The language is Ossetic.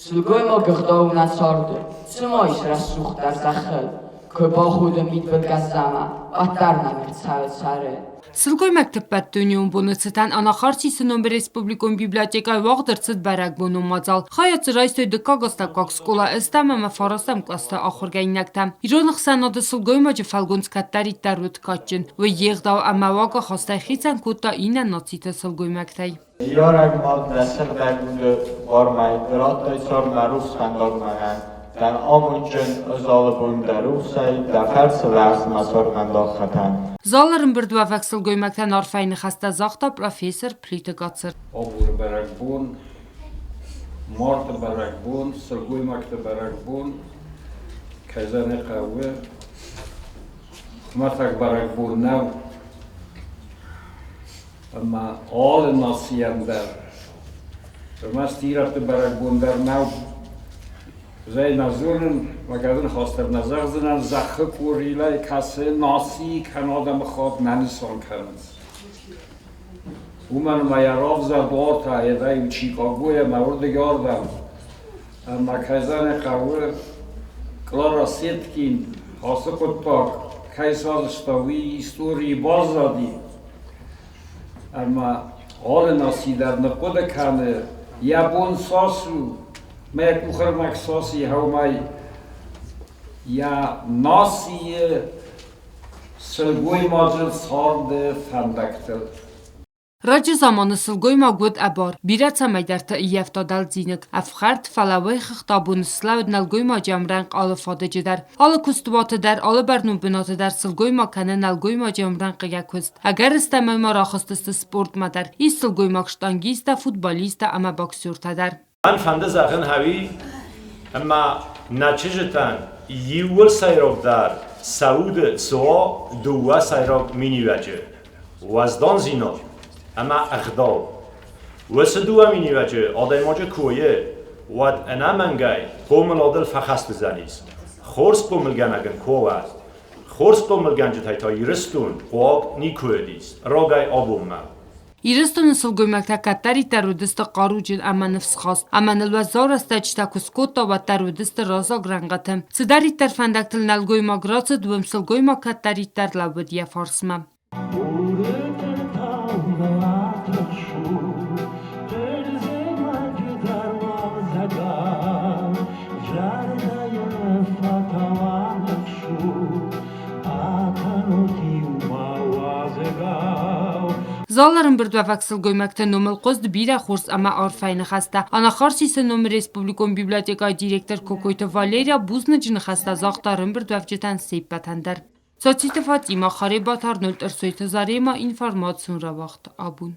Сылгоймаг ӕгъдау нӕ царды, цыма ис рӕсугъддӕр зӕххыл, куы бахуды мидбылгӕ зӕмӕ, уӕддӕр нӕм ӕрцӕуы цӕры. Сылгоймӕгты ӕппӕтдунеон боны цытӕн Анахарсисы номы республикон библиотекӕйы уагъд ӕрцыд бӕрӕгбонон мадзал. Хайад дзы райстой дыккаг астӕуккаг скъола ӕстӕм ӕмӕ фарастӕм кълӕсты ахуыргӕнинӕгтӕ. Ирон ӕхсӕнады сылгоймаджы фӕлгонц кӕддӕриддӕр уыд кадджын. Уый йе гъдау ӕмӕ уагахастӕй хицӕн кодта иннӕ нациты сылгоймӕгтӕй. Ныййарӕг мад нӕ сыгъдӕг уды бармӕ радтай цардмӕ рухс фӕндаг мӕнӕн. Дӕн амондджын ӕз алы бон дӕ рухсӕй, дӕ фӕрцы лӕгъз мӕ цардвӕндаг хӕтӕн. Залы ӕрӕмбырдуӕвӕг сылгоймӕгтӕн арфӕйы ныхӕстӕ загъта профессор Плиты Гацыр. Абоны бӕрӕгбон, марты бӕрӕгбон, сылгоймӕгты бӕрӕгбон, кӕй зӕгъын хъӕуы, хуымӕтӕг бӕрӕгбон нӕу. Ӕмӕ алы нацийӕн дӕр, ӕрмӕст ирӕтты бӕрӕгбон дӕр нӕу. Зӕй нӕ зонын, магазин хастӕр нӕ зӕгъдзынӕн, зӕххы къорилӕй кӕцы наци кӕнӕ адӕмыхатт нӕ нысан кӕнынц. Уымӕн ӕмӕ йӕ равзӕрд уартӕ йӕ Чикагойӕ ӕмӕ уырдыг ардӕм. Ӕмӕ кӕй зӕгъын хъӕуы, Клара Сеткин ацы хъуыддаг кӕй сарӕзта, уый историйы баззади. Ӕмӕ алы наци дӕр ныхъхъуыды кӕны, йӕ бон цас у, мӕ къухӕрмӕг цас и, уымӕй йӕ нацийы сылгоймаджы царды фӕндӕгтыл. Раджы заманы сылгоймаг уыд ӕбар, бирӕ цӕмӕйдӕрты ӕййӕфта дӕлдзиныг, ӕфхӕрд, фӕлӕ уый хыгъд абон слӕуд нӕлгоймаджы ӕмрӕнхъ алы фадыджы дӕр. Алы куыстуаты дӕр, алы бӕрнон бынаты дӕр сылгоймаг кӕны нӕлгоймаджы ӕмрӕнхъ йӕ куыст. Ӕгӕрыстӕмӕй ма рахызтысты спортмӕ дӕр, ис сылгоймаг штангисттӕ, футболисттӕ ӕмӕ боксертӕ дӕр. Мӕн фӕнды зӕгъын гъӕуи, ӕма нӕ чызджытӕн иууыл сӕйрагдӕр сӕ уды цуа дууӕ сӕйраг миниуӕджы – уӕздандзинад ӕма ӕгъдау. Уыцы дууӕ миниуӕджы адӕймаджы койы, уӕд ӕнӕмӕнгӕй хъомыладыл фӕхӕст уыдзӕнис. Хорз хъомылгӕнӕг ын куы уа, хорз хъомылгӕнджытӕй та Ирыстон хъуаг никуы уыдис рагӕй абонмӕ. Ирыстоны сылгоймӕгтӕ кӕддӕриддӕр уыдысты хъаруджын ӕмӕ ныфсхаст, ӕмӕ ныл уӕззау рӕстӕджытӕ куы скодта, уӕддӕр уыдысты раззаг рӕнхъыты. Цыдӕриддӕр фӕндӕгтыл нӕлгоймаг рацыд, уым сылгоймаг кӕддӕриддӕр лӕууыд йӕ фарсмӕ. Залы ӕрӕмбырдуӕвӕг сылгоймӕгты номыл хъуыст бирӕ хорз ӕмӕ арфӕйы ныхӕстӕ. Анахарсисы номы республикон библиотекӕйы директор Кокойты Валерия бузныджы ныхӕстӕ загъта ӕрӕмбырдуӕвджытӕн се ппӕтӕн дӕр. Цоциты Фатимӕ, Харебаты Арнольд, Ӕрсойты Заремӕ, информацион рауагъд абон.